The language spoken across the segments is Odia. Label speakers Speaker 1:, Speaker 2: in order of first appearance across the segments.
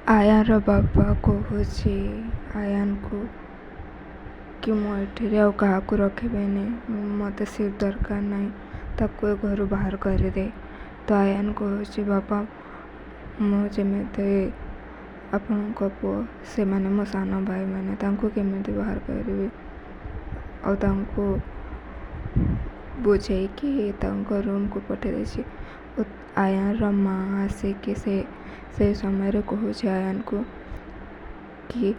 Speaker 1: ଆୟାନର ବାପା କହୁଛି ଆୟାନକୁ କି ମୁଁ ଏଠିରେ ଆଉ କାହାକୁ ରଖିବିନି, ମୋତେ ସିଟ୍ ଦରକାର ନାହିଁ, ତାକୁ ଏ ଘରୁ ବାହାର କରିଦେ। ତ ଆୟାନ କହୁଛି, ବାପା, ମୁଁ ଯେମିତି ଆପଣଙ୍କ ପୁଅ, ସେମାନେ ମୋ ସାନ ଭାଇମାନେ, ତାଙ୍କୁ କେମିତି ବାହାର କରିବି? ଆଉ ତାଙ୍କୁ ବୁଝେଇକି ତାଙ୍କ ରୁମ୍କୁ ପଠେଇ ଦେଇଛି। ଓ ଆୟାନର ମା ଆସିକି ସେ ସେଇ ସମୟରେ କହୁଛି ଆୟାନକୁ କି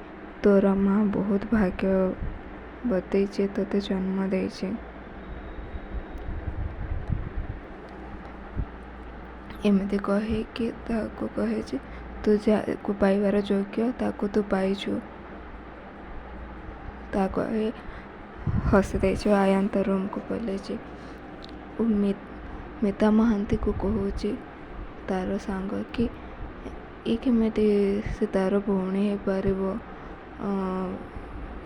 Speaker 1: ତୋର ମା ବହୁତ ଭାଗ୍ୟବତୀ ଯେ ତୋତେ ଜନ୍ମ ଦେଇଛି। ଏମିତି କହିକି ତାକୁ କହିଛି, ତୁ ଯାହାକୁ ପାଇବାର ଯୋଗ୍ୟ ତାକୁ ତୁ ପାଇଛୁ। ତା କହି ହସି ଦେଇଛି। ଆୟାନ ତା ରୁମ୍କୁ ପଲେଇଛି ଓ ମିତା ମହାନ୍ତିକୁ କହୁଛି ତାର ସାଙ୍ଗ କି ଇଏ କେମିତି ସେ ତାର ଭଉଣୀ ହେଇପାରିବ,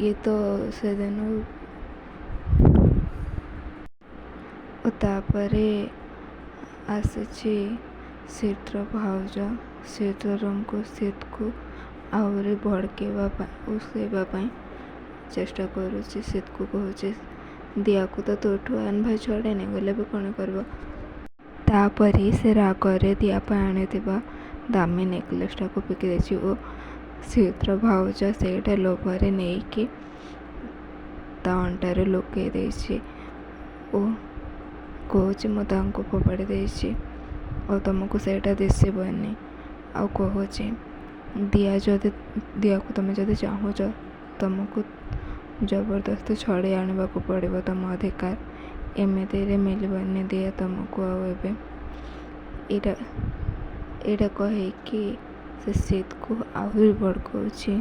Speaker 1: ଇଏ ତ ସେଦିନ। ଓ ତାପରେ ଆସିଛି ସିଦ୍ର ଭାଉଜ ସିଦ୍ର ରୁମ୍କୁ, ସିଦ୍କୁ ଆହୁରି ଭଡ଼କେଇବା ପାଇଁ, ଉସକେଇବା ପାଇଁ ଚେଷ୍ଟା କରୁଛି। ସିଦ୍କୁ କହୁଛି, ଦିଆକୁ ତ ତୋଠୁ ଆୟନ ଭାଇ ଛଡ଼େଇ ନେଇଗଲେ, ଏବେ କ'ଣ କରିବ? ତାପରେ ସେ ରାଗରେ ଦିଆ ପାଇଁ ଆଣିଥିବା ଦାମୀ ନେକଲେସଟାକୁ ବିକି ଦେଇଛି ଓ ସିଦ୍ର ଭାଉଜ ସେଇଟା ଲୋଭରେ ନେଇକି ତା ଅଣ୍ଟାରେ ଲୁକେଇ ଦେଇଛି ଓ କହୁଛି, ମୁଁ ତାଙ୍କୁ ଫୋପାଡ଼ି ଦେଇଛି ଆଉ ତମକୁ ସେଇଟା ଦିଶିବନି। ଆଉ କହୁଛି, ଦିଆ ଯଦି ଦିଆକୁ ତମେ ଯଦି ଚାହୁଁଛ, ତମକୁ ଜବରଦସ୍ତି ଛଡ଼େଇ ଆଣିବାକୁ ପଡ଼ିବ ତମ ଅଧିକାର, ଏମିତିରେ ମିଳିବନି ଦିଆ ତମକୁ। ଆଉ ଏବେ ଏଇଟା କହିକି ସେ ସିଦ୍କୁ ଆହୁରି ଭଡ଼କଉଛି।